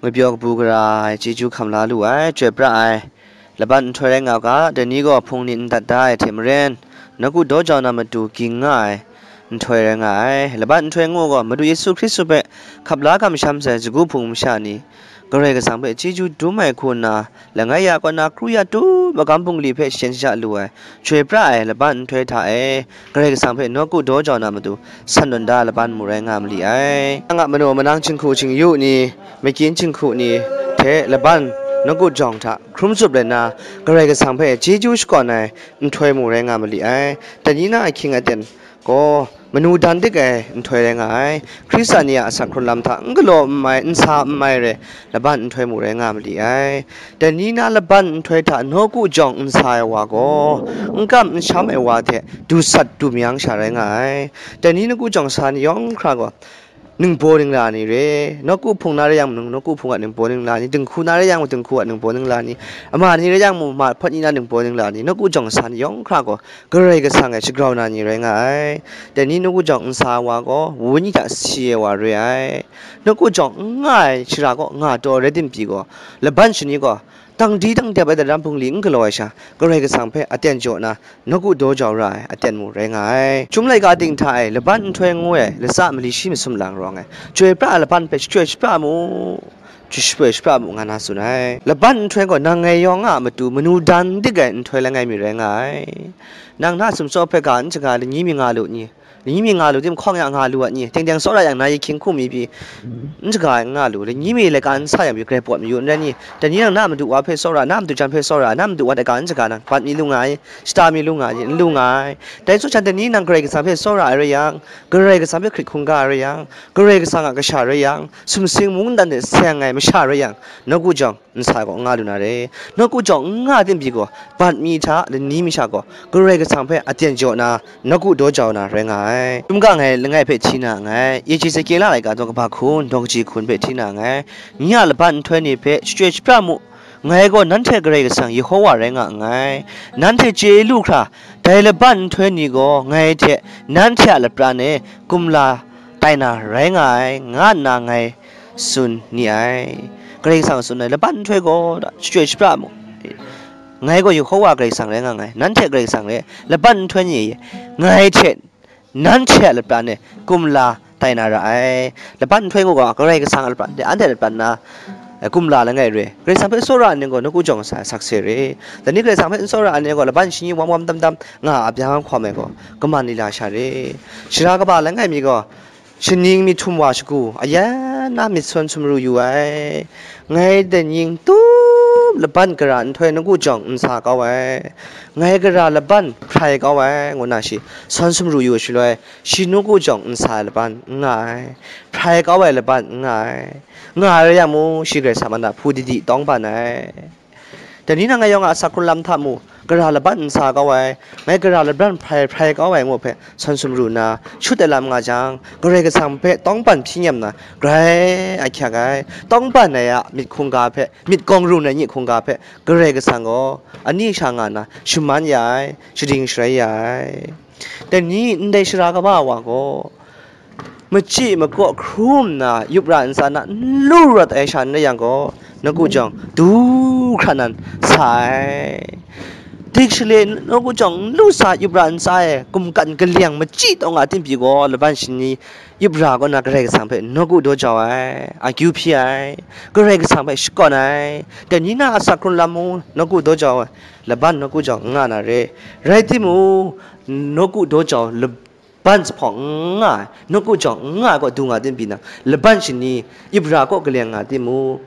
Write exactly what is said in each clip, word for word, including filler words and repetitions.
Lapyaw kabu gara ai chyeju hkam la lu ai, chyoi pra ai laban nhtoi rai nga u ga, dai ni gaw hpung ni n dat da ai hte maren, nawku daw jau na matu ging nga ai nhtoi rai nga ai. Laban nhtoi ngu gaw, Madu Yesu Hkristu hpe hkap la kamsham sai sagu hpung masha ni, Karai Kasang hpe chyeju dum ai hku nna, langai ya kaw na kru ya tu magam bungli hpe shayen shaja lu ai, chyoi pra ai laban nhtoi hta e, Karai Kasang hpe nawku daw jau na matu, san tawn da laban mu rai nga ma li ai. Nang a manaw manang jinghku jingyu ni, makyin jinghku ni hte laban nawku jawng hta hkrum zup rai nna, Karai Kasang hpe chyeju shakawn ai nhtoi mu rai nga ma li ai. Dai ni na ahkying aten gaw, manu dan dik ai nhtoi rai nga ai. Hkristu ni a asak hkrun lam hta n galaw n mai, n sa n mai re, laban nhtoi mu rai nga ma li ai. Dai ni na laban nhtoi hta nawku jawng n sa ai wa gaw, n kam n sham ai wa hte du sat du mayang sha rai nga ai. Dai ni nawku jawng sa ni yawng hkra gaw, ningbaw ningla ni re, nawku hpung na rai yang mung, nawku hpung a ningbaw ningla ni, dinghku na rai yang mung, dinghku a ningbaw ningla ni, ama ni rai yang mung, ma hpawt ni na ningbaw ningla ni, nawku jawng sa ni yawng hkra gaw, Karai Kasang e shagrau na ni rai nga ai. Dai ni nawku jawng n sa ai wa gaw, wunyi hta si ai wa re ai. Nawku jawng n nga ai shara kaw nga taw rai tim pyi gaw, laban shani gaw, tang di tang dep ai daram hpungli n galaw ai sha, Karai Kasang hpe aten jaw na, nawku daw jau ra ai aten mu rai nga ai. Chyum laika ting hta e laban nhtoi ngu ai latsa mali shi masum lang rawng ai, chyoi pra ai laban hpe shachyoi shapra mu, shachyoi shapra mu, nga na tsun ai. Laban nhtoi gaw nang ngai yawng a matu manu dan dik ai nhtoi langai mi rai nga ai. Nang na sumsawp hpe ga n shaga lani mi nga lu ni? Lani mi nga lu tim hkawng ya nga lu a ni? Teng teng tsawra yang na yahkying hku mi pyi n shaga ai n nga lu. Lani mi laika n sa yang pyi grai pawt mayu n rai ni? Dai ni nang na madu wa hpe tsawra, na madu jan hpe tsawra, na madu wa laika n shaga nang bat mi lu nga ai, shata mi lu nga ai, n lu nga ai. Dai tsaw shan dai ni nang Karai Kasang hpe tsawra ai rai yang, Karai Kasang hpe hkrit hkungga ai rai yang, Karai Kasang a kasha rai yang, sumsing mungdan de seng ai masha rai yang, nawku jawng n sa ai gaw n nga lu na re. Nawku jawng n nga tim pyi gaw, bat mi hta lani mi sha gaw, Karai Kasang hpe aten jaw na, nawku daw jau na rai nga ai. Chyum ga ngai langai hpe hti na nngai, Ezekiela laika daw kaba hkun, daw kaji hkun hpe hti na nngai. Nye a laban nhtoi ni hpe shachyoi shapra mu, ngai gaw nanhte Karai Kasang Yehowa rai nga nngai. Nanhte chye lu hkra, dai laban nhtoi ni gaw ngai hte nanhte a lapran e kumla tai na rai nga ai, nga nna ngai tsun ni ai. Karai Kasang tsun ai, laban nhtoi gaw shachyoi shapra mu. Ngai gaw Yehowa Karai Kasang rai nga nngai, nanhte Karai Kasang rai, laban nhtoi ni e, ngai hte nanhte a lapran e kumla tai na ra ai. Laban nhtoi ngu gaw, Karai Kasang a lapran hte anhte a lapran na, eh, kumla langai re. Karai Kasang hpe tsawra ai ni gaw, nawku jawng sa ai sakse re. Dai ni Karai Kasang hpe n tsawra ai ni gaw, laban shani wam wam tam tam nga a byang hkawm ai gaw, kaman lila sha re. Shara kaba langai mi gaw, shaning myit htum wa shagu, ayan na myit sawn sumru yu ai. Ngai dai ning tum laban gara nhtoi nawku jawng n sa kau ai. Ngai gara laban hprai kau ai, ngu na shi sawn sumru yu shaloi, shi nawku jawng n sa ai laban n nga ai, hprai kau ai laban n nga ai. Nga ai rai yang mung, shi Karai Kasang a hpung de di tawng ban ai. Dai ni nang ngai yawng a asak hkrun lam hta mu, gara laban n sa kau ai, ngai gara laban hprai hprai kau ai ngu hpe sawn sumru nna, shut ai lam nga jang, Karai Kasang hpe tawng ban hpyi nyem na, grai ahkyak ai. Tawng ban ai a myit hkungga hpe, myit kawng run ai myit hkungga hpe, Karai Kasang gaw ani sha nga na shaman ya ai, shading sharai ya ai. Dai ni ndai shara kaba wa gaw, machyi makaw hkrum nna, yup ra ntsa na n lu rawt ai sha n rai yang gaw, nawku jawng du hkra nan sa ai. Dik shaloi nawku jawng n lu sa, yup ra ntsa e, gumkan kaleng machyi taw nga tim pyi gaw, laban shani yup ra kaw na Karai Kasang hpe nawku daw jau ai, akyu hpyi ai, Karai Kasang hpe shakawn ai. Dai ni na asak hkrun lam mung nawku daw jau ai, laban nawku jawng n nga na re. Rai timung, nawku daw jau laban lahpawng n nga ai, nawku jawng n nga ai kaw du nga tim pyi nang, laban shani yup ra kaw kaleng nga timung,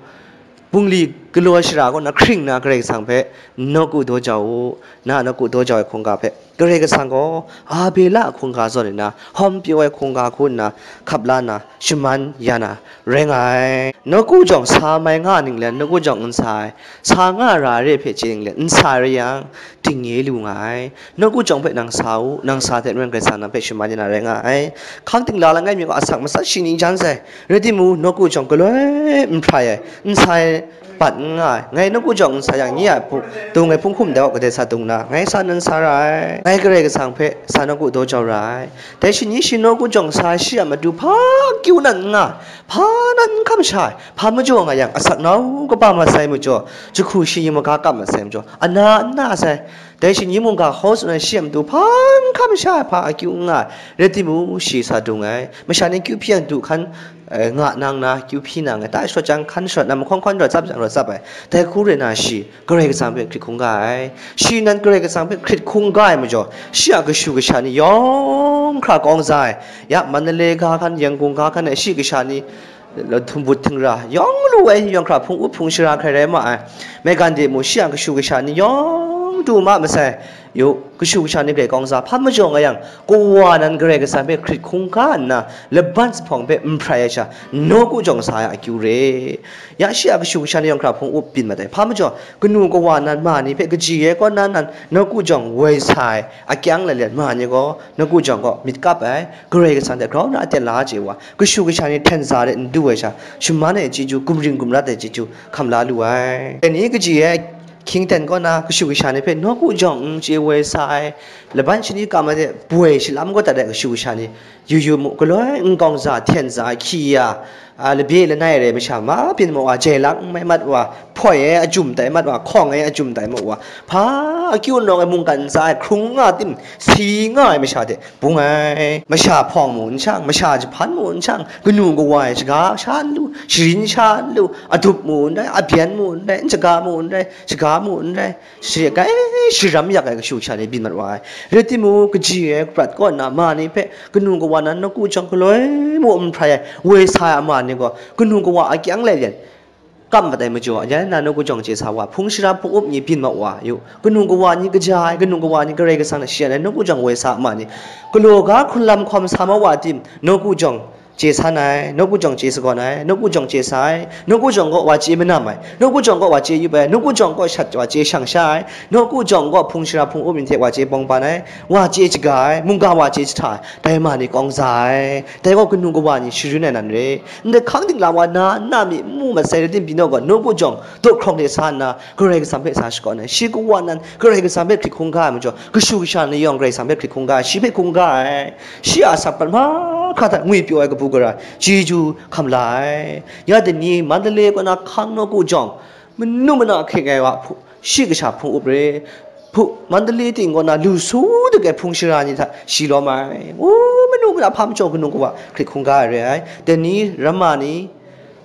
bungli galaw shara kaw na hkring na Karai Kasang hpe nawku daw jau u. Na a nawku daw jau ai hkungga hpe Karai Kasang gaw Abela a hkungga zawn nna, hawm pyaw ai hkungga hku nna hkap la nna, shaman ya na rai nga ai. Nawku jawng sa mai nga ninglen, nawku jawng n sa ai, sa nga ra ai re hpe chye ninglen, n sa ai rai yang, dingnye lu nga ai. Nawku jawng hpe nang sa u, nang sa hte maren Karai Kasang nang hpe shaman ya na rai nga ai. Hkang ting la langai mi gaw asak matsat shi ni jan sai, rai timung, nawku jawng galoi n hprai ai, n sa ai, bat n nga ai. Ngai nawku jawng n sa yang, nye a hpung, dung ai hpung hkum dau kadai sa dung na, ngai sa nan sa ra ai. Ngai Karai Kasang hpe sa nawku daw jau ra ai. Dai shi ni shi nawku jawng sa shi a matu hpa akyu nan n nga ai, hpa nan n hkam sha ai, hpa majaw nga yang, asak nau kaba masai majaw, jahku shi yin maga kap masai majaw, ana n na sai. Dai shi ni mungga hkaw tsun ai shi a matu hpa n hkam sha ai, hpa akyu n nga ai, rai timung, shi sa dung ai. Masha ni kyu hpyi yang du hkan, eh, nga nang na, kyu hpyi nang ai, ta shawt jang hkan shawt na, mahkawn hkawn rawt tsap jang rawt tsap ai. Dai hku rai na shi, Karai Kasang hpe hkrit hkungga ai. Shi nan Karai Kasang hpe hkrit hkungga ai majaw, shi a kashu kasha ni yawng hkra kawng za ai. Ya, Mandalay ga hkan, Yangon ga hkan ai shi kasha ni, htumbut htingra yawng lu ai, yawng hkra hpung up hpung shara hkrai rai ma ai. Maigan de mu shi a kashu kasha ni yawng du ma masai. Yu, kashu kasha ni grai kawng za hpa majaw nga yang, kawa nan Karai Kasang hpe hkrit hkungga nna, laban zuphpawng hpe n hprai ai sha, nawku jawng sa ai akyu re. Ya shi a kashu kasha ni yawng hkra hpung up byin mat ai. Hpa majaw, kanu kawa nan ma ni hpe kaji ai kaw na nan nawku jawng woi sa ai, akyang lalet ma ni gaw, nawku jawng gaw myit kap ai, Karai Kasang hte grau na aten la chye wa, kashu kasha ni hten za de n du ai sha, shaman ai chyeju, gumring gumrat ai chyeju hkam la lu ai. Dai ni kaji ai hkying ten kaw na kashu kasha ni hpe nawku jawng n chye woi sa ai, laban shani kam ai de boi shalam kaw dat ai kashu kasha ni, yu yu mu, galoi n kawng za, hten za, hkyi ya, a, labye lanai rai masha ma byin ma wa, jai lang n mai mat wa, hpoi ai ajum tai mat wa, hkawng ai ajum tai ma wa, hpa akyu nawng ai mungkan ntsa ai hkrung nga tim, si nga ai masha de, bung ai. Masha hpawng mu n shang, masha jahpan mu n shang, kanu kawa ai shaga sha n lu, sharin sha n lu, adup mu n rai, abyan mu n rai, n shaga mu n rai, shaga mu n rai, shi kai sharam yak ai kashu kasha ni byin mat wa ai. Rai timung, kaji ai prat kaw nna ma ni hpe kanu kawa nan nawku jawng galoi mu n hprai ai, woi sa ai ama ni gaw, kanu kawa akyang lai let, kam mat ai majaw, ya na nawku jawng chye sa wa, hpung shara hpung up ni byin mat wa yu, kanu kawa ni kaja ai, kanu kawa ni Karai Kasang hta shayan ai, nawku jawng woi sa ma ni, galaw ga hkrunlam hkawm sa ma wa tim, nawku jawng chye san ai, nawku jawng chye sagawn ai, nawku jawng chye sa ai, nawku jawng kaw wa chye manam ai, nawku jawng kaw wa chye yup ai, nawku jawng kaw shat wa chye shang sha ai, nawku jawng kaw hpung shara hpung up ni hte wa chye bawng ban ai, wa chye shaga ai, mungga wa chye jahta ai, dai ma ni kawng za ai, dai gaw kanu kawa ni sharin ai nan re. Ndai hkang dingla wa na, na mi n mu masai rai tim, byin gaw nawku jawng daw hkrawng de sa nna, Karai Kasang hpe sa shakawn ai. Shi kawa nan Karai Kasang hpe hkrit hkungga ai majaw, kashu kasha ni yawng Karai Kasang hpe hkrit hkungga ai, shi hpe hkungga ai. Shi a asak pat mahkra hta ngwipyaw ai kabu gara, chyeju hkam la ai. Ya dai ni Mandalay kaw na hkang nawku jawng, manu mana hkying ai wa hpu, shi kasha hpung up re. Hpu, Mandalay ting kaw na lu su dik ai hpung shara ni hta shi lawm ai. U, manu mana hpa majaw kanu kawa hkrit hkungga ai re ai. Dai ni ramma ni,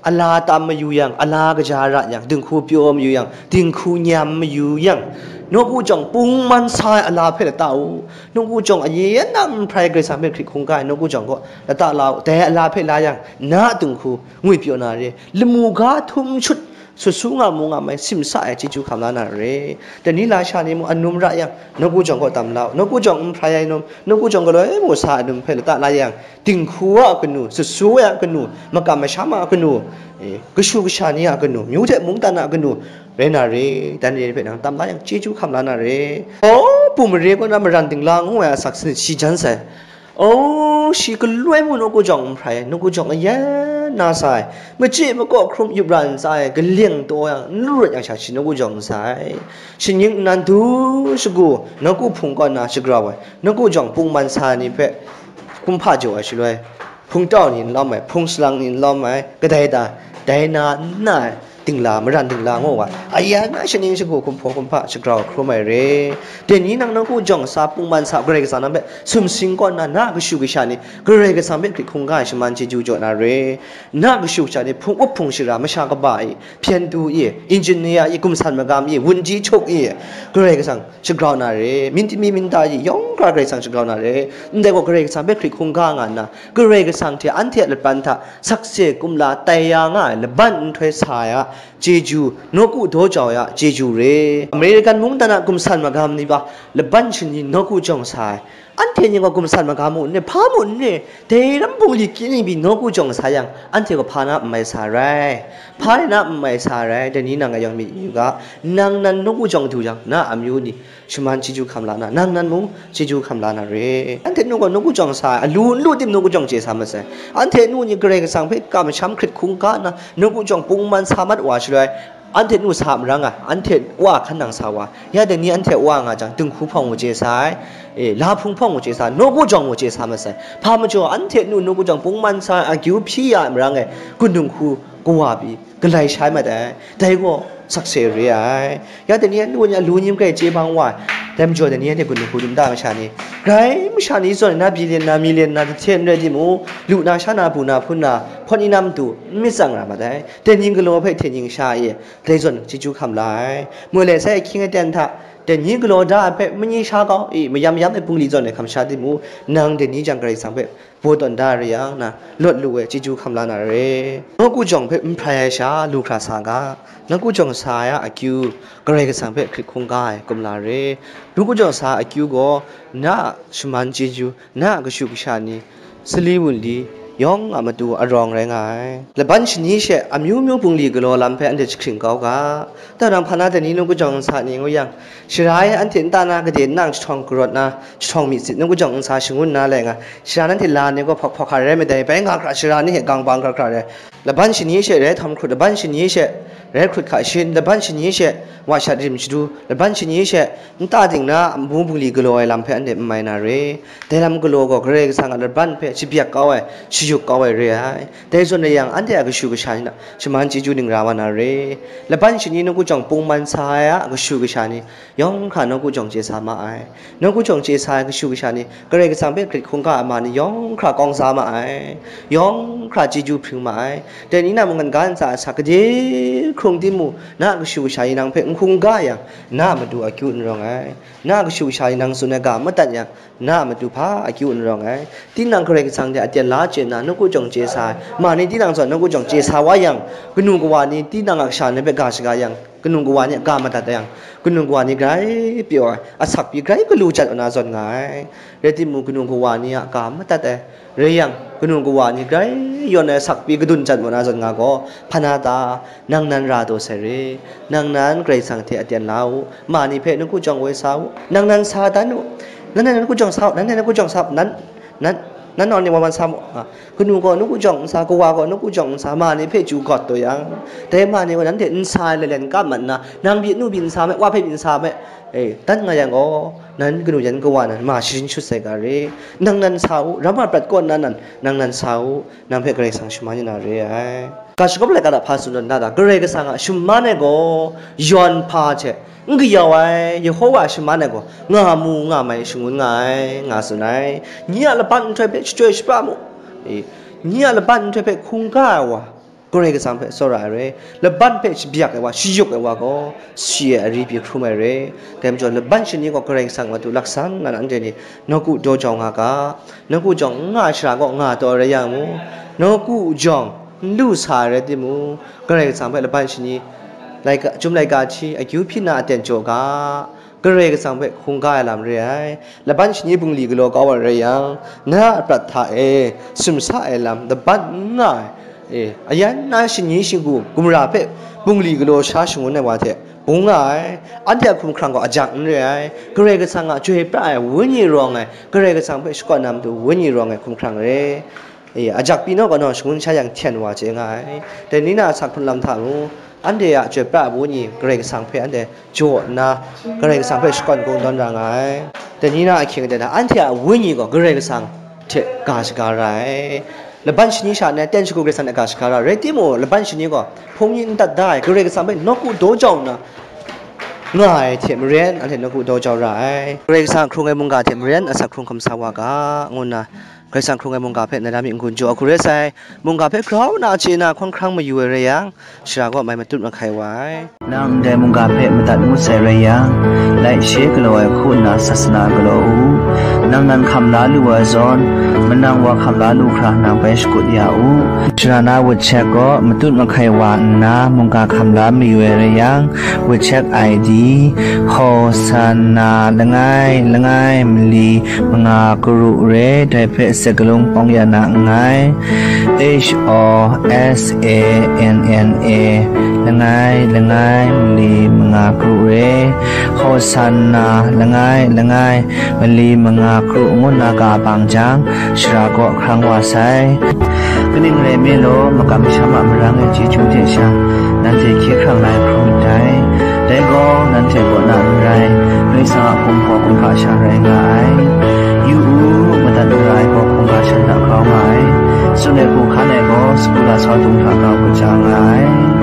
ala tam mayu yang, ala kaja ra yang, dinghku pyaw mayu yang, dinghku nyam mayu yang, nawku jawng pungman sa ai ala hpe lata u. Nawku jawng aye yan na n hprai Karai Kasang hpe hkrit hkungga ai nawku jawng kaw lata la u. Dai ala hpe la yang, na a dinghku ngwipyaw na re, lamu ga htum shut, sut su nga mu nga mai, simsa ai chyeju hkam la na re. Dai ni lasha ni mung anum ra yang, nawku jawng kaw tam la u. Nawku jawng n hprai ai num, nawku jawng galoi mu sa ai num hpe lata la yang, dinghku a kanu, sut su ai a kanu, makam masham a kanu, eh, kashu kasha ni a kanu, myu hte mungdan a kanu rai na re, dan re hpe nang tam la yang, chyeju hkam la na re. O, Pu Mare kaw na maran dingla ngu ai asak sanit shi jan sai. O, shi galoi mu nawku jawng n hprai, nawku jawng ayan na sa ai, machyi makaw hkrum yup ra ntsa ai, kaling taw yang, n lu rawt yang sha shi nawku jawng n sa ai. Shinggyim nnan du shagu, nawku hpung kaw na shagrau ai, nawku jawng pungman sa ai ni hpe kumhpa jaw ai shaloi, hpungtau ni n lawm ai, hpung salang ni n lawm ai, kadai da, dai na n na ai, dingla, maran dingla ngu wa, ayan na shaning shagu hkum hpaw hkum hpa shagrau hkrum ai re. Dai ni nang nawku jawng sa pungman sa Karai Kasang nang hpe sumsing kaw nna, na kashu kasha ni Karai Kasang hpe hkrit hkungga ai shaman chyeju jaw na re. Na kashu kasha ni hpung up hpung shara, masha kaba i, hpyen du i, engineer i, gumsan magam i, wunji chuk i, Karai Kasang shagrau na re. Myit mi minta i yawng hkra Karai Kasang shagrau na re. Ndai gaw Karai Kasang hpe hkrit hkungga nga nna, Karai Kasang hte anhte a laban hta sakse kumla tai ya nga ai laban nhtoi sa ai a chyeju, nawku daw jau ai a chyeju re. American mungdan a gumsan magam ni ba laban shani nawku jawng sa ai. Anhte ni gaw gumsan magam mu n re, hpa mu n re, dai ram bungli kyi ni pyi nawku jawng sa yang, anhte gaw hpa na n mai sa rai, hpa rai na n mai sa rai. Dai ni nang a yawng myit yu ga, nang nan nawku jawng du yang, na amyu ni shaman chyeju hkam la na, nang nan mung chyeju hkam la na re. Anhte nu gaw nawku jawng sa ai, alu n lu tim nawku jawng chye sa masai. Anhte nu ni Karai Kasang hpe kamsham hkrit hkungga nna, nawku jawng pungman sa mat wa shaloi, Anhte nu sa marang ai, anhte wa hkan nang sa wa, ya dai ni anhte wa nga jang, dinghku hpawng mu chye sa ai, e, lahpung hpawng mu chye sa, nawku jawng mu chye sa masai. Hpa majaw, anhte nu nawku jawng pungman sa ai, akyu hpyi ya ai marang e, gun dinghku kawa pyi, galai shai mat ai. Dai gaw sakse re ai. Ya dai ni nu ni a lu nyim hkrai chye bang wa ai. Dai majaw, dai ni anhte gun dinghku dum da masha ni, grai masha ni zawn na, billion na, million na, hte n rai timung, lu na, sha na, bu na, hpun na, hpawt ni na matu, n myit tsang ra mat ai. Dai ni galaw hpe hte ning sha e, dai zawn chyeju hkam la ai. Moi lai sai ahkying aten hta, dai ni galaw da ai hpe, mani sha kau, i, mayam yam ai bungli zawn e hkam sha timung, nang dai ni jang Karai Kasang hpe baw tawn da ai re yang, na lawt lu ai chyeju hkam la na re. Nawku jawng hpe n hprai ai sha, lu hkra sa ga. Nawku jawng sa ai a akyu, Karai Kasang hpe hkrit hkungga ai kumla re. Nawku jawng sa ai akyu gaw, na a shaman chyeju, na a kashu kasha ni, sali wunli yawng a matu arawng rai nga ai. Laban shani she amyu myu bungli galaw lam hpe anhte jahkring kau ga. Tau nang hpa na dai ni nawku jawng nsa ni ngu yang, shara e anhte nta na gade nang jahtawng karawt na, jahtawng myit sit nawku jawng nsa shangun na lai nga, shara nanhte la ni gaw hpawk hpawk hka rai madai, bai nga hkra shara ni hte gang bang hkra hkra rai. Laban shani she rai htawm hkrut, laban shani she rai hkrut hka shin, laban shani she wa shat rim shadu, laban shani she nta ding na amu bungli galaw ai lam hpe anhte n mai na re. Dai lam galaw gaw Karai Kasang a laban hpe shabyak kau ai, shayuk kau ai re ai. Dai zawn rai yang, anhte a kashu kasha ni hta shaman chyeju ning ra wa na re. Laban shani nawku jawng pungman sa ai a kashu kasha ni yawng hkra nawku jawng chye sa ma ai. Nawku jawng chye sa ai kashu kasha ni Karai Kasang hpe hkrit hkungga ai ma ni yawng hkra kawng sa ma ai. Yawng hkra chyeju hpring ma ai. Dai ni na mungkan ga ntsa a sa gade hkrung timung, na a kashu kasha ni nang hpe n hkungga yang, na a matu akyu n rawng ai. Na a kashu kasha ni nang tsun ai ga madat yang, na a matu hpa akyu n rawng ai. Tinang Karai Kasang hte aten la chye nna, nawku jawng chye sa ai ma ni tinang zawn nawku jawng chye sa wa yang, kanu kawa ni tinang a kasha ni hpe ga shaga yang, kanu kawa ni a ga madat yang, kanu kawa ni grai pyaw ai, asak pyi grai galu jat wa na zawn nga ai. Rai timung, kanu kawa ni a ga madat ai rai yang, kanu kawa ni grai yawn ai, asak pyi gadun jat wa na zawn nga gaw, hpa na ta, nang nan ra taw sai re. Nang nan Karai Kasang hte aten la u, ma ni hpe nawku jawng woi sa u, nang nan sa dan u, nan nan nawku jawng sa u, nan nan nawku jawng sa u, nan, nan, nan nawng ni wan wan sa mu, a, kanu gaw nawku jawng n sa, kawa gaw nawku jawng n sa, ma ni hpe chyu gawt taw yang, dai ma ni gaw nanhte n sa ai lalan kap mat nna, nang byin nu byin sa me, wa hpe byin sa me, e, dan nga yang gaw, nan kanu yan kawa nan ma sharin shut sai ga re. Nang nan sa u, ram a prat kaw nna nan, nang nan sa u, nang hpe Karai Kasang shaman yu na re ai. Ga shagawp laika hta hpa tsun tawn da ta, Karai Kasang a shaman ai gaw yawn hpa hte n kayau ai, Yehowa a shaman ai gaw nga mu nga mai shangun nga ai, nga tsun ai. Nye a laban nhtoi hpe shachyoi shapra mu, e, nye a laban nhtoi hpe hkungga ai wa, Karai Kasang hpe tsawra ai re. Laban hpe shabyak ai wa, shayuk ai wa gaw, si ai ari pyi hkrum ai re. Dai majaw, laban shani gaw Karai Kasang a matu laksan nga na, anhte ni nawku daw jau nga ga. Nawku jawng n nga ai shara gaw nga taw rai yang mu, nawku jawng n lu sa ai rai timung, Karai Kasang hpe laban shani, laika, chyum laika hti akyu hpyi na aten jaw ga, Karai Kasang hpe hkungga ai lam re ai. Laban shani bungli galaw kau ai rai yang, na a prat hta e sumsa ai lam laban n nga ai, e, ayan na shani shinggu gumra hpe bungli galaw sha shangun ai wa hte bung nga ai. Anhte a hkumhkrang gaw ajak n re ai. Karai Kasang a Chyoi pra ai Wenyi rawng ai, Karai Kasang hpe shakawn na matu Wenyi rawng ai hkumhkrang re. E, ajak pyi naw kau naw shangun sha yang hten wa chye nga ai. Dai ni na a sak hkrun lam hta mung, anhte a Chyoi pra ai Wenyi Karai Kasang hpe anhte jaw nna, Karai Kasang hpe shakawn kungdawn ra nga ai. Dai ni na ahkying aten hta, anhte a Wenyi gaw Karai Kasang hte ga shaga ra ai. Laban shani sha nna ten shagu Karai Kasang hte ga shaga ra ai. Rai timung, laban shani gaw hpung ni n dat da ai, Karai Kasang hpe nawku daw jau nna nga ai hte maren, anhte nawku daw jau ra ai. Karai Kasang a hkrung ai mungga hte maren asak hkrung hkam sa wa ga, ngu nna Karai Kasang hkrung ai mungga hpe na ra mi n-gun jaw, a hku rai sai. Mungga hpe grau na chye na hkawn hkrang mayu ai rai yang, shara gaw mai matut mahkai wa ai. Nang ndai mungga hpe madat ngut sai rai yang, laishe galaw ai hku nna sasana galaw u. Nang nan hkam la lu ai zawn, manang wa hkam la lu hkra nang bai shakut ya u. Shara na wut shek gaw matut mahkai wa nna mungga hkam la mayu ai rai yang, wut shek I D, Hosanna langai langai mali manga karu re, dai hpe sakalung pawng ya na nngai. H O S A N N A, langai langai mali manga karu re, Hosanna langai langai mali manga karu ngu nna ga bang jang, shara gaw hkrang wa sai. Kaning rai nme law, makam masham a marang e chyeju hte sha, nanhte hkye hkrang lai hkrum. Dai gaw nanhte kaw na n rai, Karai Kasang a hkum gaw hkungga sha rai nga ai. Yu u, madat n ra ai gaw hkungga sha hta grau nga ai. Tsun ai hku hkan ai gaw, sagu lasau dung hta grau kaja nga ai.